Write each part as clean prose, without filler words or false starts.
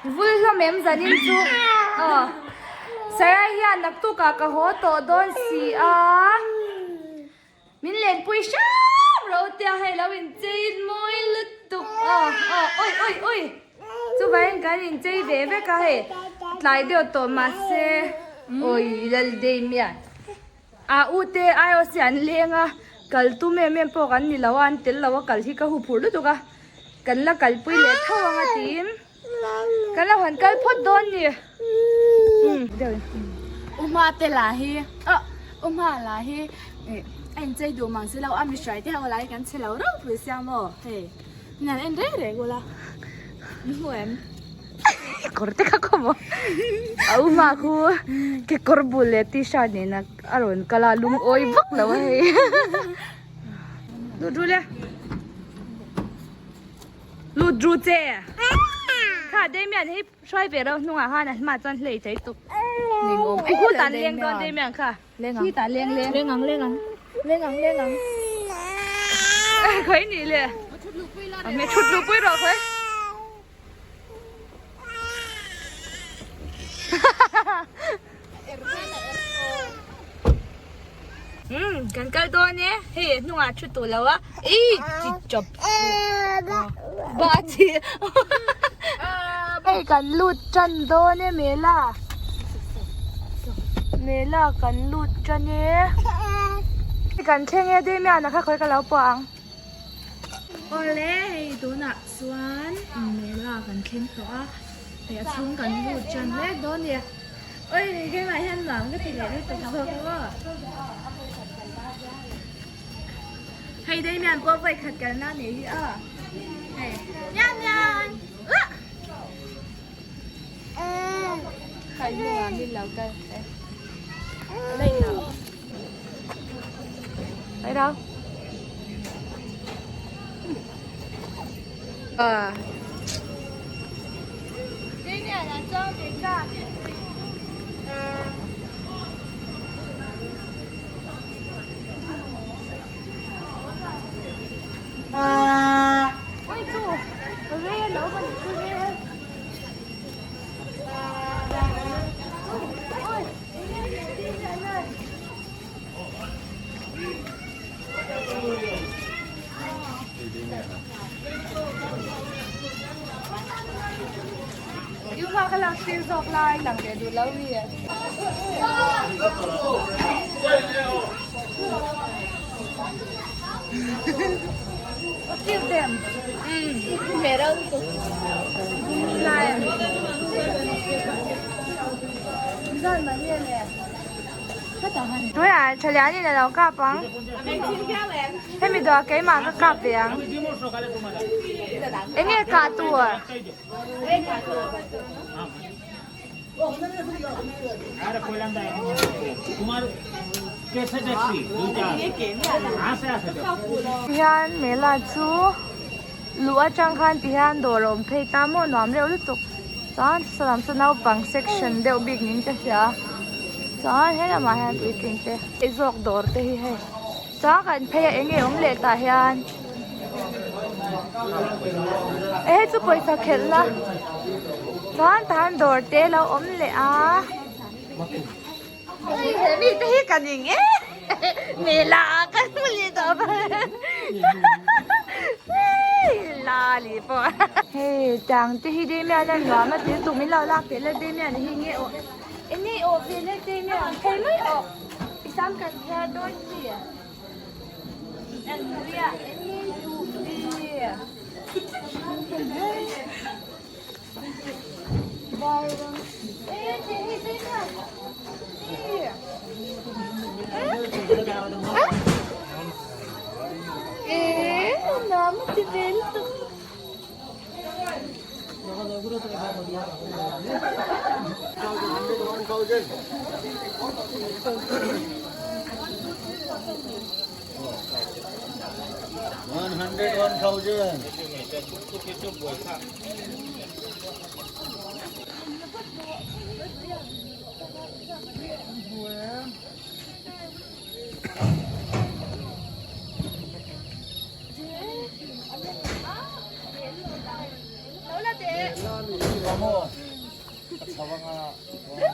Vul hlawm em zanin chu aw Sarah hian naktukah ka haw tawh dawn si a min lenpui hram ro tia hei lo inchei mawi lutuk aw aw awi awi awi chuvangin kan inchei ve vek a hei tlai deuh tawh mahse awi Laldemian. A u te IOC an leng a, kal tum em em pawh kan ni lo a, an tel lo a kal hi ka hu phur lutuk a, kan la kalpui leh tho ang a tiin kan lo han kal phawt dawn ni. U hma te lah hi ah u hma lah hi a inchei duh mang si lo a mihruai te ho lah hi kan chhe lo ropui sia maw hei min han en reng reng ula min hmu em. Kawr te kha khaw maw a u hma khu kekawr bul leh t-shirt nena a rawn kal a lungawi vak lo a hei lut ru le lut ru che kha Damian hei hruai ve reuh hnungah khan a hmaah chuan hlei thei tuk khu tan leng dawn Damian kha khi tan leng leng leng ang leng ang leng ang leng ang khawi nih le thut luh pui rawh khawi. Umm kan kal dawn e hei hnungah thu tawh lo a ih chi chawp ba chi hei kan lut tan dawn e mela mela kan lut tan e kan thleng e Damian-a kha khawi ka lo pawh ang. Awle hei tunah chuan mela kan thleng tawh a hei a chhung kan lut tan mek dawn a ni awi keimah hian nuam ka ti leh lutuk zawk maw hei Damian pawh vawi khat kalna a nei hi a hei Damian ah Khai hnungah min lo kal Thấy đâu? À. Ôi chú, ở đây nó còn chú Yêu hoa cái làm xuyên dọc lại làm cái đủ lâu gì Cute em. Ừ, đâu Lại. Tuiah Thalianin a lo kap ang. Hemi dawh keimah ka kap ve ang. Enge kah tur? Tihian mela chu luh atang khan tihian dawr a awm phei ta maw nuam reuh lutuk chuan saw lam saw naupang section deuh bik niin ka hria chuan he lamah hian puitling te zawk dawr te hi hei. Chuan kan phei a eng nge awm leh tah hian eh hei chu pawisa khelh na chuan tah hian dawr te lo awm leh a he mi te hi ka ning e mela ah kan hmu leh tawh la li pawh hei tang te hi Damian a nuam a ti tuk min lo lak tel a Damian hi nge aw eng nge aw ve le Damian thei mai aw. I sam kan phiar dawn chi Andrea enge duh ve E nuam a ti ve lutuk.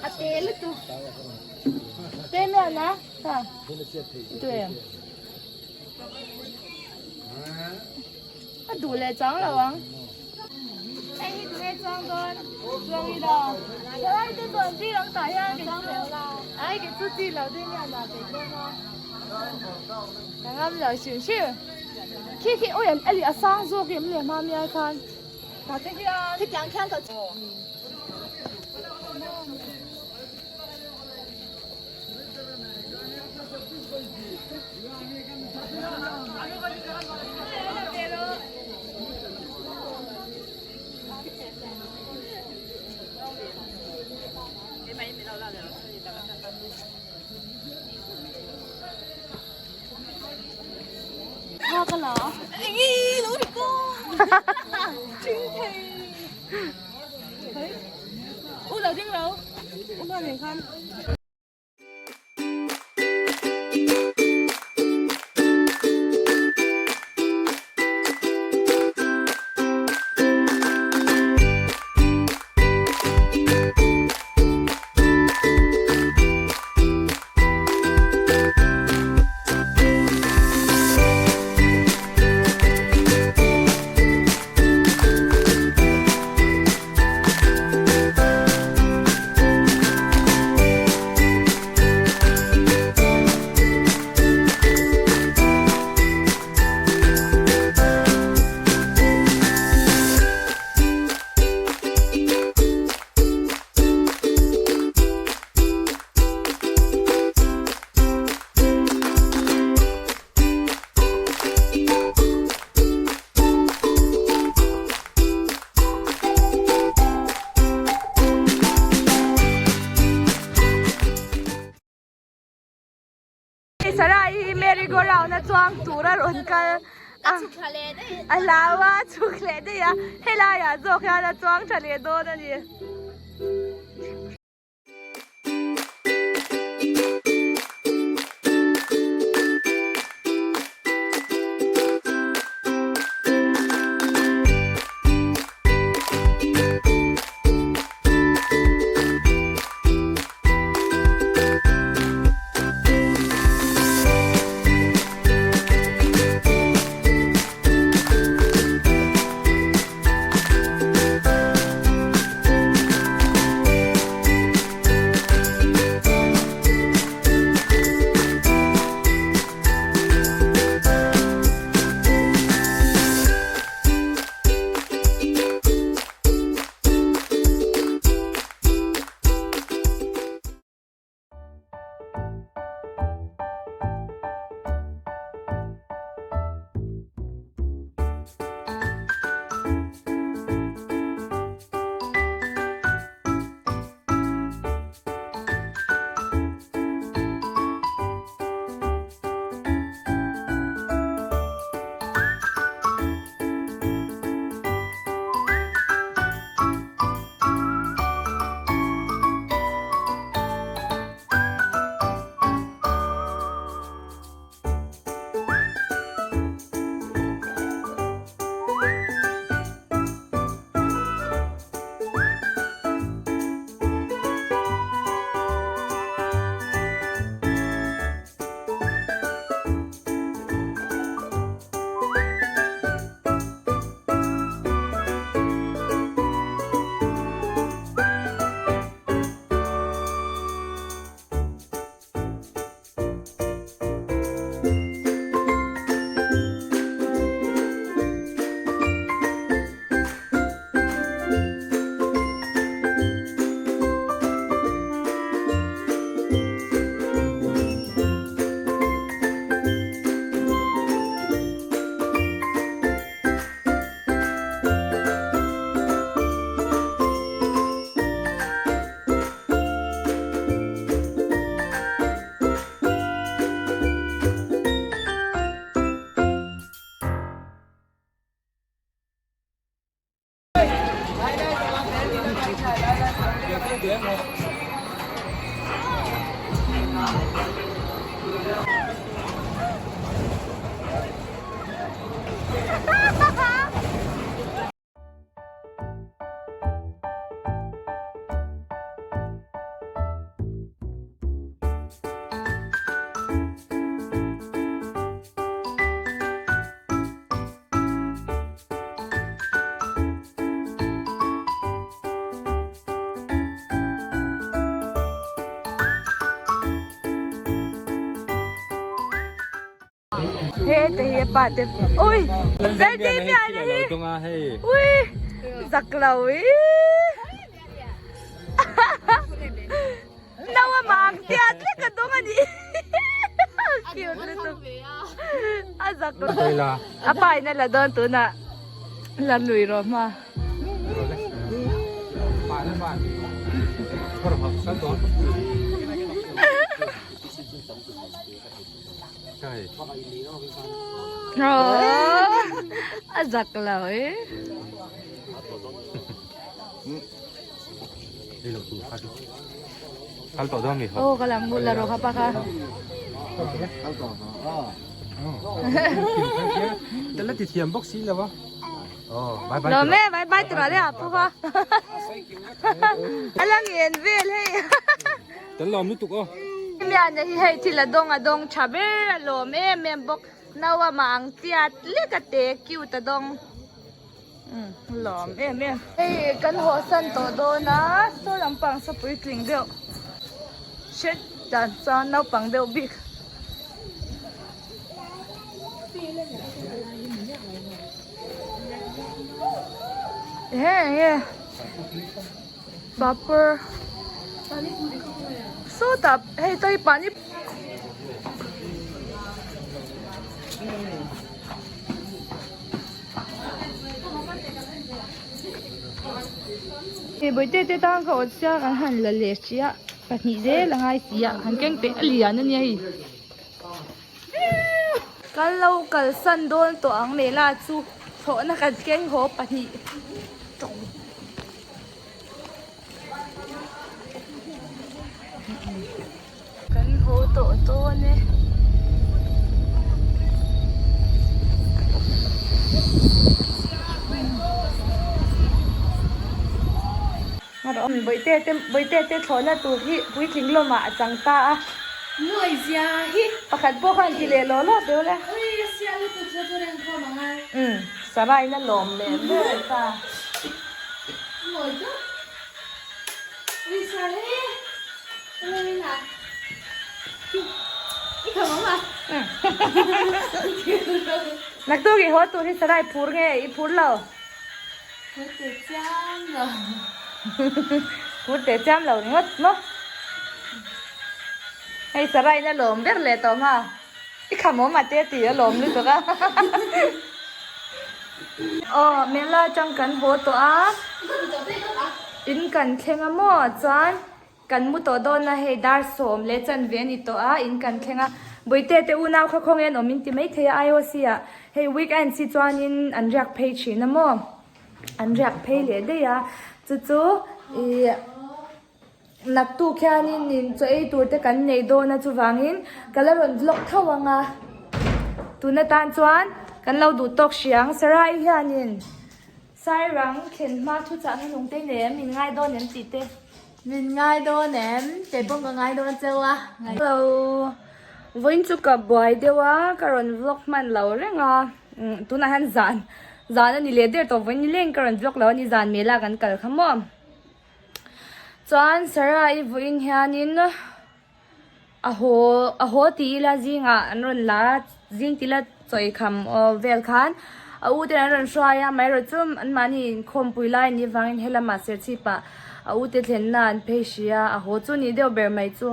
A te lutuk. Te mian a? Ha. Tu em? A duh leh chang lo ang. Hei hi tunge chuang dawn? Chuang ila. Thalai te chuan chi ang tah hian kei chu ai kei chu chi lo deuh hian a kei dawn a. Ka ngam lo hrim hrim. Khi khi ui a li a sang zawk em le hma mial khan. Tah te hian. Khitiang khian ka Sarah hi merry go round a chuang tur a rawn kal a a hlau a chhuk leh daih a helai ah zawk hian a chuang tha leh dawn a ni. He te hi pa te ui Zerti pian hi ui zak lo i Naua mang tia tlek ka dawng a ni cute lutuk a zak lo a pa in a la dawn tunah la lui rawh hma. A zak lo e. Aw ka lam la rawh kha pa kha. Lawm e bye bye tura le a pu kha. A la ngen vel hei. Kan lawm lutuk aw. Miana hi hei thil a dawng a dawng tha ber a lawm em em bawk. Naua mah ang chiat lek a te cute a dawng. Umm lawm em em. Hei kan haw san tawh dawn a saw lampang saw puitling deuh hret dan chuan naupang deuh bik. Ehe enge Papar sawtah hei te hi pani Hei bawihte te tan ka awt sia kan han la leh hrih a pahnih zel a ngai si a han keng peih a lian a nia hei Kan lo kalsan dawn tawh ang Mela chu thlawhna kan keng haw pahnih tawng. Kan haw tawh dawn e. Bawihte te bawihte te thlawhna tur hi puitling lawmah a chang ta a. Mawizia hi. Pakhat pawh khan ti leh lawh lawh teh ule. Ui a sial lutuk chu chu reng khawm ang a. Umm Saraina lawm leh ber ta. Mawi deuh. Ui Sari. Ui na. I kham ang a. Naktuk i haw tur hi Sarai phur nge i phur lo? Phur teh chiam lo. Phur teh chiam lo ringawt maw? Hei Saraina lawm ber leh tawh ma. I kham awm a te tih a lawm lutuk a. Aw Mela atang kan haw tawh a. In kan thleng a maw chuan kan mu tawh dawn a hei dar sawm leh chanve a ni tawh a in kan thleng a. Bawihte te unau kha khawnge an awm in ti maithei a IOC ah hei weekend si chuanin an riak phei thin a maw an riak phei leh daih a chu chu ih. Naktuk hianin in chaw ei tur te kan nei dawn a chuvangin ka la rawn vlog tho ang a, tun atan chuan kan lo duh tawk hri ang. Sarai hianin Sairang thlen hma thu chah hmanung te nei em min ngai dawn em tih te. Min ngai dawn em? Kei pawh ka ngai dawn cheu a. Hello, vawiin chu ka buai deuh a, ka rawn vlog hman lo reng a, tunah hian zan zan a ni leh der tawh vawiin nileng ka rawn vlog lo a ni zan mela kan kal kha maw. Chuan Sarah i vawiin hianin a haw a haw ti ila zingah an rawn la a zing tila chawi kham aw vel khan a u ten an rawn hruai a amaherawh chu anmahni inkhawmpui lai anih avangin helamah serchhip ah a u te thlenna an phei hrih a a haw chu nih deuh ber mai chu.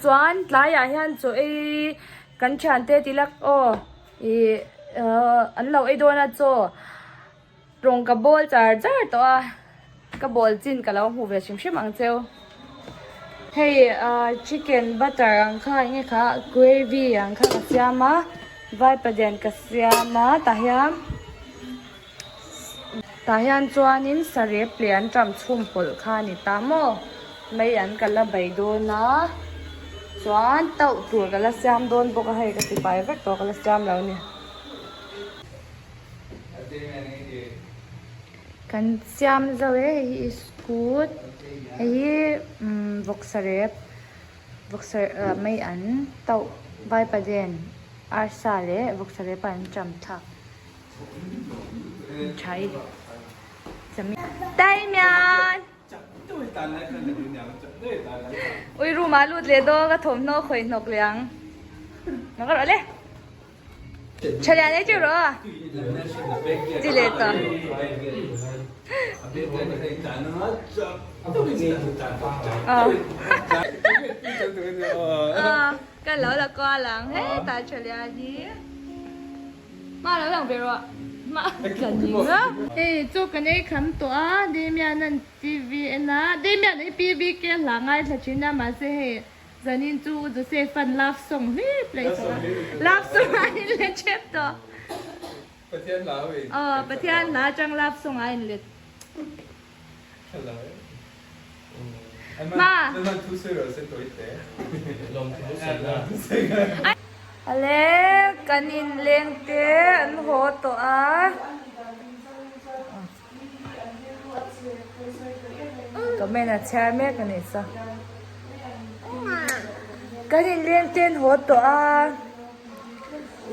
Chuan tlaiah hian chaw ei kan thiante tila aw ih an lo ei dawn a chaw. Rawng ka bawl char char tawh a, ka bawl chin ka lo hmuh ve hrim hrim ang cheu. Hei ah chicken butter ang kha eng nge kha gravy ang kha ka siam a, vaipaden ka siam a tah hian tah hian chuanin sarep leh an ṭam chhum pawlh kha a ni ta maw mai an ka la bei dawn a chuan tauh tur ka la siam dawn bawk a hei ka ti fai vek tawh ka la siam lo a ni. Kan siam zo e hei hi iskut hei hi umm vawksa rep vawksa ah mai an tauh vaipaden arsa leh vawksa rep a an cham thlak tha i Taimian ui room ah lut leh dawn ka thawmhnaw khawih hnawk leh ang. Tha lian ei teuh rawh a ti leh tawh. Ka lo la kual ang hetah tha lian hi. Hma lo lang ve rawh hma ka ning a. Hei chu kan ei kham tawh a Damian an TV en a Damian hi PBK hla ngaithla thin a mahse hei Zanin chu U Joseph an love song hlir play tawh a love song a in let tep tawh. Pathian hla ho in. Aw Pathian hla atang love song a in let. Ma. Ale kan inleng te an haw tawh a. Comment a chhiar mek a nih chu. Kan inleng te an haw tawh a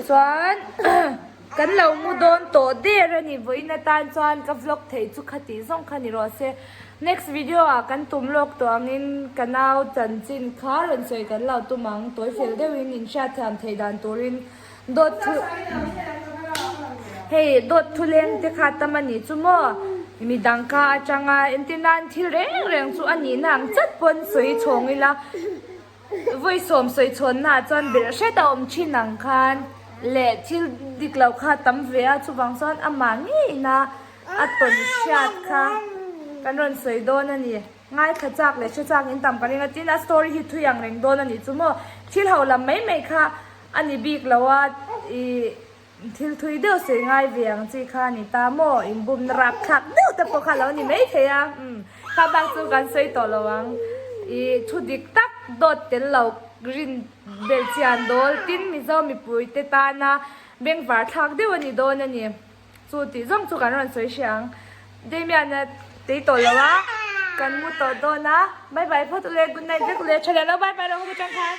chuan kan lo mu dawn tawh der a ni vawiin atan chuan ka vlog theih chu khatih zawng kha ni rawh se. Next video ah kan tum lawk tawh angin ka nau chanchin kha rawn sawi kan lo tum ang tawi fel deuhin inhriatthiam theih dan turin Dawt thu Hei dawt thu leng te kha tam a nih chu maw? Midang ka atanga entir nan thil reng reng chu a nihna ang chat pawn sawi chhawng ila vawi sawm sawi chhawnna ah chuan belh hret a awm thin ang khan leh thil dik lo kha tam ve a chuvang chuan amah ngeina a tawn hriat kha kan rawn sawi dawn a ni. Ngaithla chak leh hre chak in tam ka ring a, tin a story hi thui ang reng dawn a nih chu maw? Thil ho lam mai mai kha a ni bik lo a, ih thil thui deuh sawi ngai ve ang chi kha a ni ta maw? Inbumna rapthlak deuh te pawh kha lo ni mai thei a, umm kha bak chu kan sawi tawh lo ang. Ih thu dik tak dawt tel lo rin belh chian dawl, tin Mizo mipui te tana bengvar thlak deuh a ni dawn a ni. Chu tih zawng chu kan rawn sawi hria ang. Damian a tei tawh lo a, kan mu tawh dawn a. Bye bye phawt ule, good night vek ule. Tha leh lo bye bye lo ho ku tang khan.